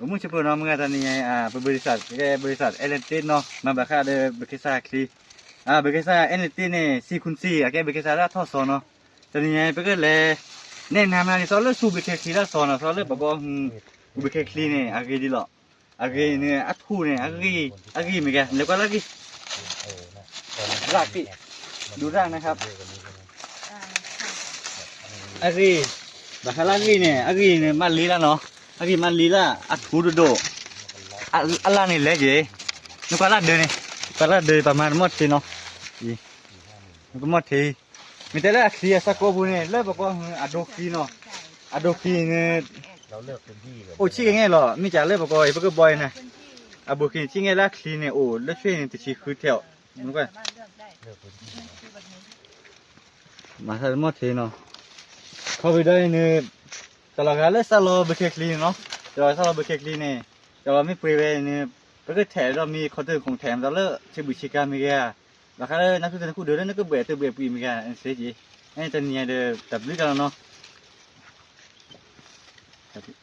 ပမုၢ်ဆ့ၣ်ပၢၢ်နီၤ မုၢ်ဂၤတနံၤညါ ပဘၣ်သး ကဲဘၣ်သး အဲလဲၣ်တ့ၣ်နီၤ မၤဘၣ်ဃးဒီးဘၣ်က့ၤစးချံ, ဘၣ်က့ၤစး အဲလဲၣ်တ့ၣ်န့ၣ် စံခွံစံ အကဲဘၣ်က့ၤစးလၢအထီၣ်စီၤနီၤ, တနံၤညါ ပကလဲၤ နဲၣ်နၤမနၤဒ်သိးလၢဆူဘၣ်က့ၤချံလၢအစီၤနီၤ သိးလၢပကီၢ် ဘၣ်က့ၤချံန့ၣ် အဂ့ၤဒ်လီၤ, အဂ့ၤန့ၣ် အထူၣ်န့ၣ် အဂ့ၤ အဂ့ၤမ့ၢ်ဂ့ၤ လဲၤကွၢ်လၢအဂ့ၤ လၢအဂ့ၤ ဒုရၣ်န့ၣ် အဂ့ၤ, ဘၣ်ဃးလၢအဂ့ၤန့ၣ် အဂ့ၤန့ၣ် မၤလ့လၢနီၤ, အဂ့ၤမၤလ့လၢ အထူၣ်တဒိၣ်, အလၣ်န့ၣ်လဲၤက့ၤ, နကွၢ်လၢဒၢးန့ၣ်, ကွၢ်လၢဒၢး ပမၤတမီၢ်ထံနီၤ, နကမီၢ်ထံ, မ့ၢ်တဲလၢအချံအစၢ်ကိးပူၤန့ၣ် လၢပကီၢ် အဒိခံနီၤ, အဒိခံန့ၣ် အိၣ်ဆံးကဲၢ်လီၤ, မ့ၢ်ကလၢပကီၢ်အံၤ ပကဘီအံၤန့ၣ်, အဘိခံဆံးကဲၢ်လၢအချံန့ၣ် အိၣ်လၢဆ့န့ၣ်တဆံဃုထဲအီၤ, မၤတမီၢ်ထံနီၤ, ခီဖျိဒ်အံၤန့ၣ် တလီၤဂာ်လၢစၢ်လီၤဘၣ်က့ၤချံန့ၣ်နီၤ, တလီၤဂာ်စၢ်လီၤဘၣ်က့ၤချံန့ၣ်, တလီၤမ့ၢ်ပှ့ၤဝဲန့ၣ်, ပကထဲးဒီးမ့ၢ်ခီတၢၢ်ခိၣ်ထဲးမးဒီးလၢ ဆ့ဘုၣ်ဆ့ကၤမ့ၢ်ဂ့ၤဧါ, ဘၣ်ဃးလၢနၢ်သူၣ်သနၢ်ခူၣ်ဒၢးလၢနကဘှဲးတဘှဲးပှံၤမ့ၢ်ဂ့ၤဧါ, စ့က့, တနံၤညါဒီး တၢ်ဘျုးတၢ်လီၤနီၤ